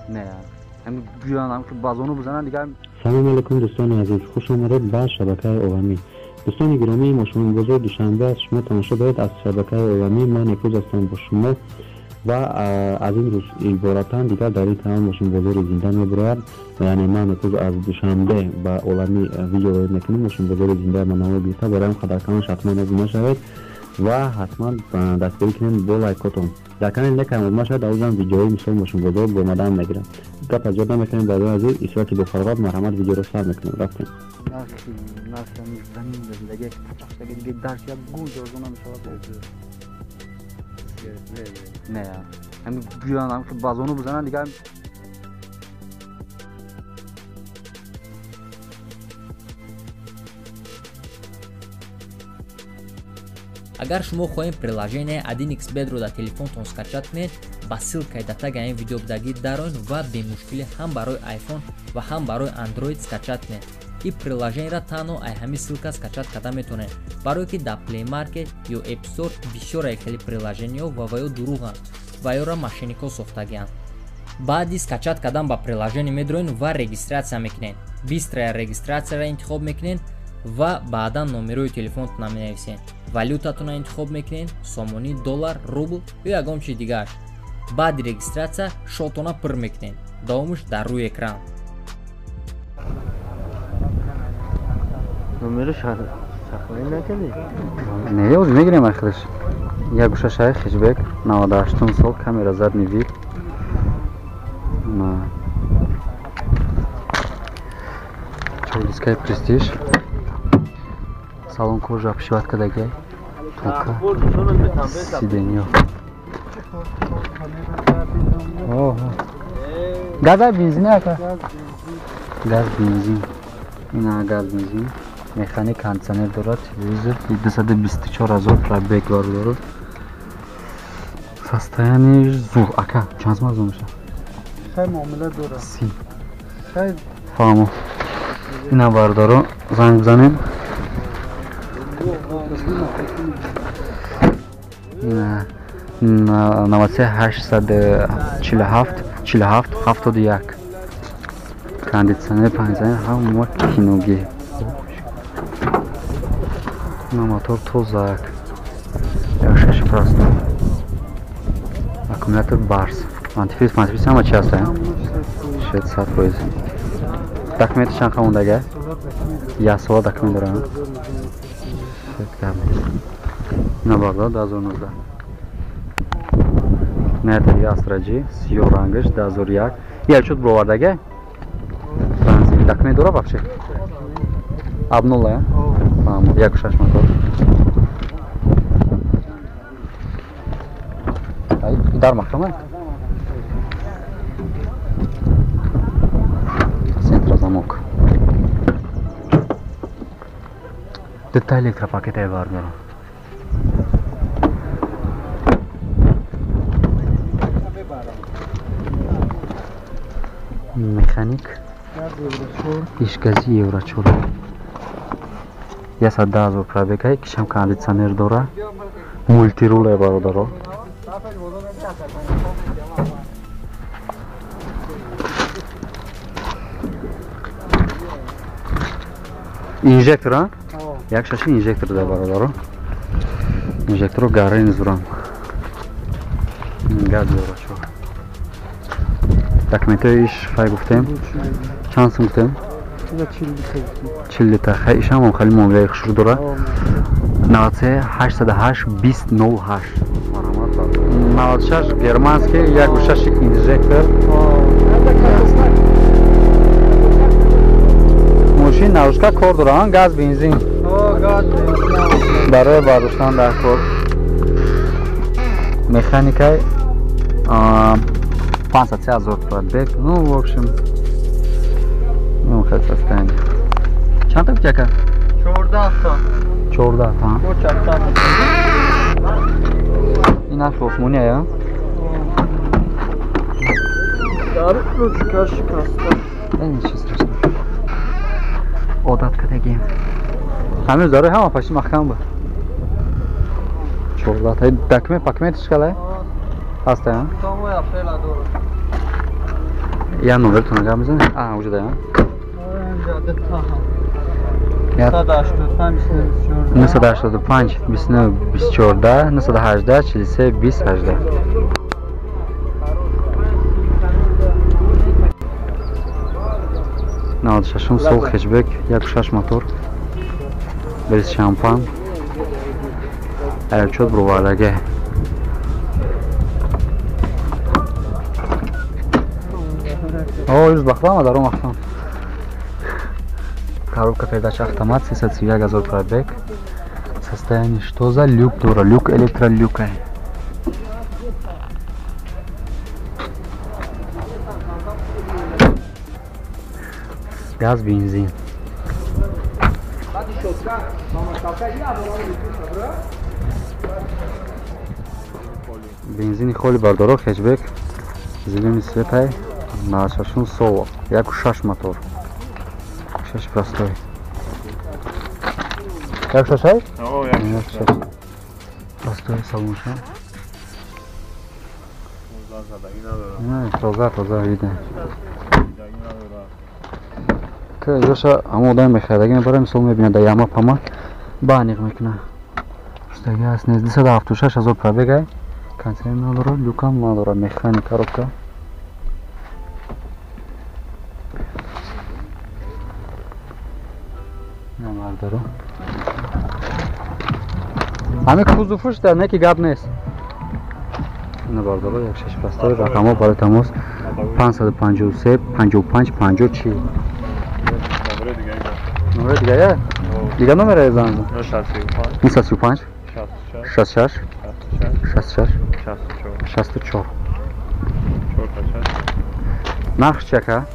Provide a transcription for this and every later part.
Не, ҳамин биён ҳам ки базону бизананд дигар. Салом алейкум, дӯстони азиз, хуш омадед ба шабакаи Оламӣ. Дӯстони гиромӣ, мошинбозори Душанбе аст. Шумо тамошо доред аз шабакаи Оламӣ. Ман Некӯз ҳастам бо шумо ва аз ин рӯз иборатан дигар дар ин канал мошинбозори зинда мебирояд. Яъне ман Некӯз аз Душанбе ба Оламӣ видео ворид мекунем. Мошинбозори зинда ба навор гирифта бароям қадар канал ҳатман обуна шавед ва ҳатман дастгирӣ кунед бо лайкотон. Дар канали некам обуна шавед, дар ӯзам видеои мисол мошинбозор бомадан мегирам. Гап аз ёд намекунем, барои азиз исрати бофарғат марҳамат, видеоро сар мекунем. Рафтем. Нархи замин зиндагӣ пачахшаги дига дарш як гул ҷорзо намешавад. Не, ҳамин биён ҳам ки базону бизананд дигар. Агар шумо хоҳем приложение 1xBet-ро дар телефонтон скачать кунед, ба ссылкаи дар таги ин видео будагӣ дароед ва бемушкилӣ ҳам барои iPhone ва ҳам барои Android скачать кунед. Ин приложениеро танҳо ай ҳамин ссылка скачать карда метавонед, барое ки дар Play Market ё App Store бисёр хеле приложениеҳо ва ва ё дурӯғанд ва ёро мошенникҳо сохтагианд. Баъди скачать кардан ба приложение медроед ва регистрация мекунед. Быстрая регистрацияро интихоб мекунед ва баъдан номерои телефонтона менависед. Валютатонро интихоб мекунед: сомонӣ, доллар, рубл ё ягон чизи дигааш. Баъди регистрация шотона пур мекунед. Давомаш дар рӯи экран. Номеро сахлӣ накардӣ? Не, ҳозир мегирем ахираш. Як гӯшашай хешбек 98 сол, камера задний вид. Чордискаи престиж. Салон кожа обшивать кардагиай. Тока. Сиденьё. Газ бензин ака? Газ бензин. Ина газ бензин. Механик, кондиционер дорад, телевизор, 224 ҳазор пробег дорад. Состояние зур. Ака, чанд сом арзон мешавад? Хай муомила дорад. 30. Хай. Фаҳмо. Ина бардоро занг бизанем. Ина 93 847 47 71. Кондиционер, пенсионер, ҳама киноги. На мотор тозак. Шаш просто. Аккумулятор Барс. Антифриз, антифриз ҳама чи ҳаст? 600%. Документи чанд қамондага? Як сола документ дорам. Ина бардор 2019. Нетари Astra G, сиёҳ рангаш 2001. Як чуд бировардага? Бензин документ дора вообще? Абнула, фаҳмо, 1.6 мотор. Ай, дар маҳкама? Центра замок. Дета электропакет ай бардорам. Механик. Ишгази евро 4. 110 ҳазор пробега, кишам кондиционер дора, мултируле бародаро. Инжектор, а? Як шаши инжектор да бародаро. Инжекторо гарен зурам. Газ дора чо. Документоиш фай гуфтем. Чанд сум гуфтем? 40 литр. Хай ишам хеле муомилаи хушрӯ дора. 93 808 20 08. Марҳамат. 96 германский, 1.6 инжектор. Мошин нарушка кор дора, газ бензин. Газ бензин. Барои бардоштан дар кор. Механикаи 503 ҳазор пробег. Ну, в общем, ну, хеле состояние. Чанд та гуфти ака? 14 та. 14 та. Бо чанд та. Ин нархи осмония, я? Дар ручка шикаста. Ничего страшного. Одат кардагим. Ҳамин дарои ҳама пашти маҳкам буд. 14 та документ пакментиш калай? Ҳаста, То моҳи апрела дорад. Я номертон гап мезанед? А, уҷо даям. 985 29 24 918 43 20 18. 96 сол хэтчбек, 1.6 мотор, без шампан, аёчот бровардаге. О, юз бахлама, даром ахтам. Коробка передач автомат, 331 газор пробег. Состояние что за люк дура? Люк электролюка. Газ, бензин. Бензини холи бардоро, хэтчбек, зелёный цветай, 96 сол, 1.6 мотор. 6 простой. 1.6? О, 1.6. Простой салонша. Не, тоза видно. Ки ҳама одами мехаридаги мебарад, мисол мебинад да яма пама ба аниқ мекунад. Шудаги аст нест. 276 ҳазор пробегай. Кондиционер надорад, люкам надорад, механик коробка. Намардаро. Ҳаме кузовуш дар неки гап нест. Ина бардоро 16 простой рақамҳо барои тамос 553 55 50 40. Номер дигаре? Дига номер занг? 935 66 66 64. Нарх чи ака?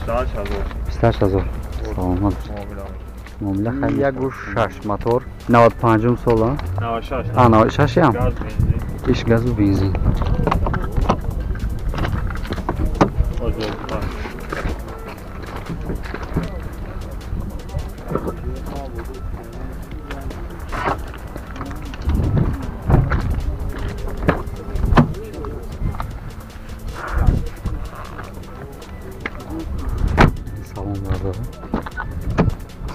28 ҳазор. Саломат. Муомила хайр. 1.6 мотор, 95 сола. 96. А, 96 ям. Иш газу бензин. Салон бардора.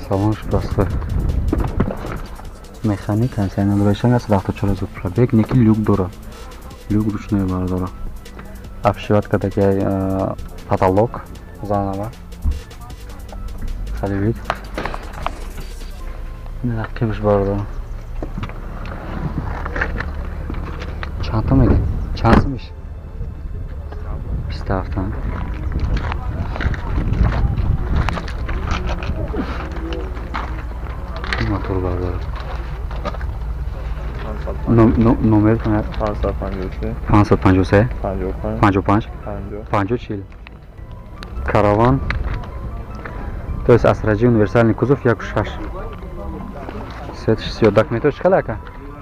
Салонш простой. Механик, кондиционер надорад, 174 ҳазор пробег, неки люк дорад. Люк ручной бардора. Обшивать кадаги потолок заново. Хали вид. Рақибш бардора. Чанд та мегӣ? Чанд сумиш? 27. Мотор бардора. Номер 553 553 55 55 50 40. Караван. То есть Астраджи универсальный кузов 1.6. Свет 60. Документош чӣ ака?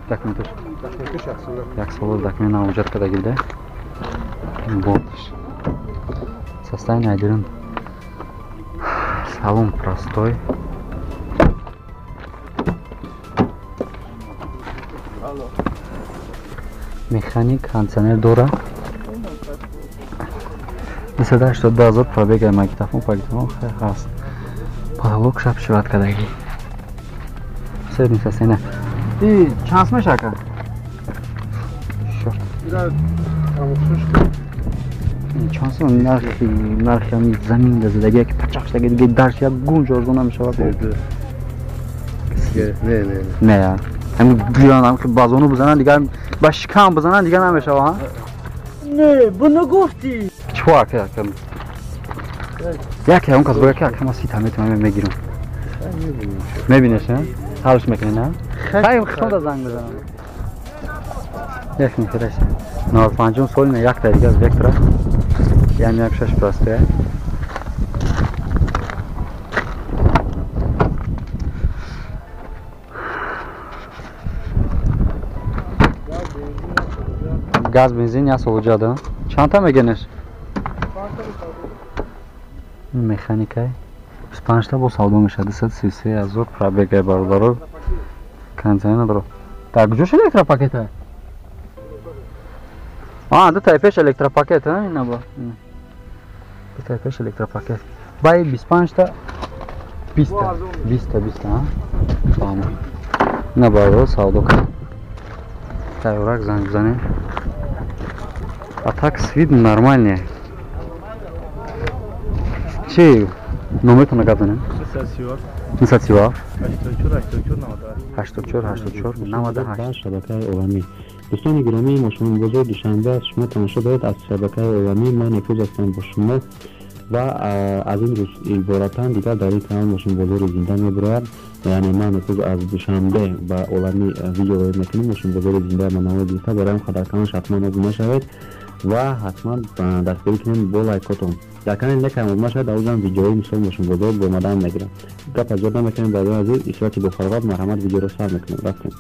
Документош. Як сола документ навҷад карда гирда. Бортш. Состояние айдирин. Салон простой. Механик, кондиционер дора. 282 ҳазор пробега магнитофон, пагнитофон ҳаст. Потолок шаб шиват кардаги. Средний состояние. И чанд сум меша ака? Чанд сум нархи ҳами замин да задаги ки пачақ шудаги дига дарш як гунҷ орзу намешавад. Не, не, не. Ҳамин биён ҳам ки базону бизананд дигар ба шикам бизананд дигар намешавад, ҳа? Не, буно гуфтӣ. Чӣ ака ака? Яке он кас бояд ки ака ма сита метавонам мегирам. Мебинеш, ҳа? Ҳалш мекунӣ, на? Хай худам занг бизанам. Як мехӯраш. 95 соли на як та дига аз Вектора. Яъне 1.6 простая. Газ бензин як сол ҷада. Чанд та мегенеш? Механикай. 25 та бо савдо мешавад. 233 ҳазор пробегай бародаро. Кондиционер надорад. Дар куҷо шуд электропакета? А, ду таи пеш электропакет, а? Ина ба. Дутай пеш электропакет. Бай 25 та 20 та 20 та 20 та, фаҳмо. На бародаро савдо кард. Тайёрак занг бизанем. А так с виду нормальный. Чи номертона гап занем? 937 84 84 98. Шабакаи Оламӣ. Дӯстони гиромӣ, мошинбозори Душанбе аст, шумо тамошо доред аз шабакаи Оламӣ. Ман Нефуз ҳастам бо шумо ва аз ин рӯз иборатан дигар дар ин канал мошинбозори зинда мебирояд. Яъне ман Нефуз аз Душанбе ба Оламӣ видео ворид мекунем, мошинбозори зинда ба навори гирифта. Барои ҳам дар канал ҳатман обуна шавед ва ҳатман дастгирӣ кунед бо лайкотон. Дар канали некам обуна шавед, дар ӯзам видеои мисол мошинбозор бо омадан мегирам. Гап аз ёд намекунем, барои азиз, истироҳати бофароғат, марҳамат, видеоро сар мекунем. Рафтем.